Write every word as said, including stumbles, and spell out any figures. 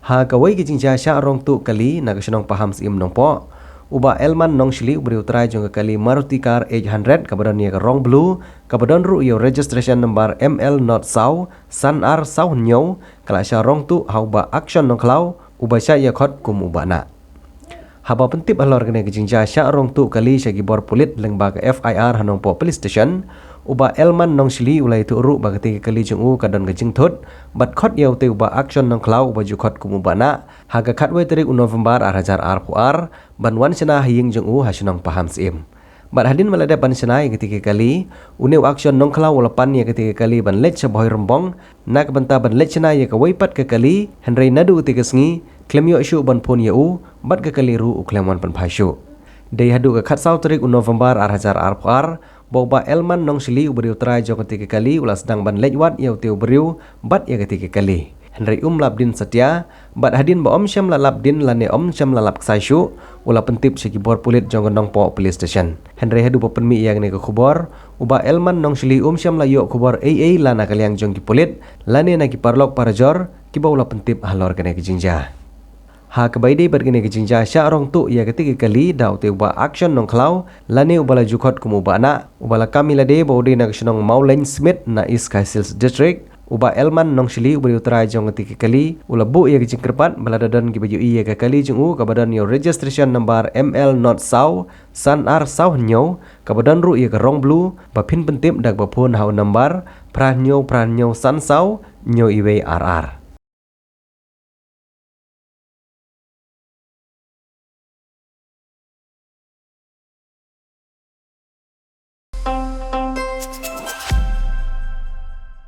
Ha kawei ka jingjia shah rong tuh kali na ka shnong Pahamsyiem Nongpoh, u Bah Elman Nongshli, u ba dei u trai jong ka kali Maruti car eight hundred kaba don ïa ka rong blue, kaba don ruh ïa u registration number M L not saw san ar saw hynñiew, ka la shah rong tuh ha u Bah Action Nongkhlaw, uba shah ïakhot kum u Bah Nah. Haba pyntip halor kane ka jingjia shah rong tuh kali sha ki bor pulit lyngba ka F I R ha Nongpoh Police Station, u Bah Elman Nongshli u la ïathuh ruh ba katei ka kali jong u ka don ka jingthut, bad khot ïa utei u Bah Action Nongkhlaw uba ju khot kum u Bah Nah, ha ka khatwei tarik u November ar hajar arphew ar, ban wan shna ha ïing jong u ha shnong Pahamsyiem. Bad hadien ba la dep ban shna ïa katei ka kali, une u Action Nongkhlaw u la pan ïa katei ka kali ban leit sha Bhoirymbong, na ka bynta ban leit shna ïa kawei pat ka kali, hynrei naduh katei ka sngi, khlem ïoh shuh ban phone ïa u, bad ka kali ruh u khlem wan pynphai shuh. Dei haduh ka khatsaw tarik u November ar hajar arphew ar, ba u Bah Elman Nongshli uba dei u trai jong katei ka kali u la sdang ban leit wad ïa utei u briew, bad ïa katei ka kali. Hynrei um lap dien satia, bad hadien ba um shym la lap dien lane um shym la lap ksai shuh, u la pyntip sha ki bor pulit jong ka Nongpoh Police Station. Hynrei haduh ba pynmih ïa kane ka khubor, u Bah Elman Nongshli um shym la ïoh khubor ei ei la na ka liang jong ki pulit, lane na ki paralok parajor, kiba u la pyntip halor kane ka jingjia. Ha kaba ïadei bad kane ka jingjia shah rong tuh ïa katei ka kali da utei u Bah Action Nongkhlaw, lane uba la ju khot kum u Bah Nah, uba la kam ïa lade ba u dei na ka shnong Mawlein Smit na East Khasi Hills District, u Bah Elman Nongshli uba dei u trai jong katei ka kali, u la buh ïa ka jingkyrpad ba lada don kiba ïohi ïa ka kali jong u kaba don ïa u registration number M L not saw san ar saw hynñiew, kaba don ruh ïa ka rong blue, ba phin pyntip da kaba phone ha u number phra hynñiew phra hynñiew san saw hynñiew iwei ar ar.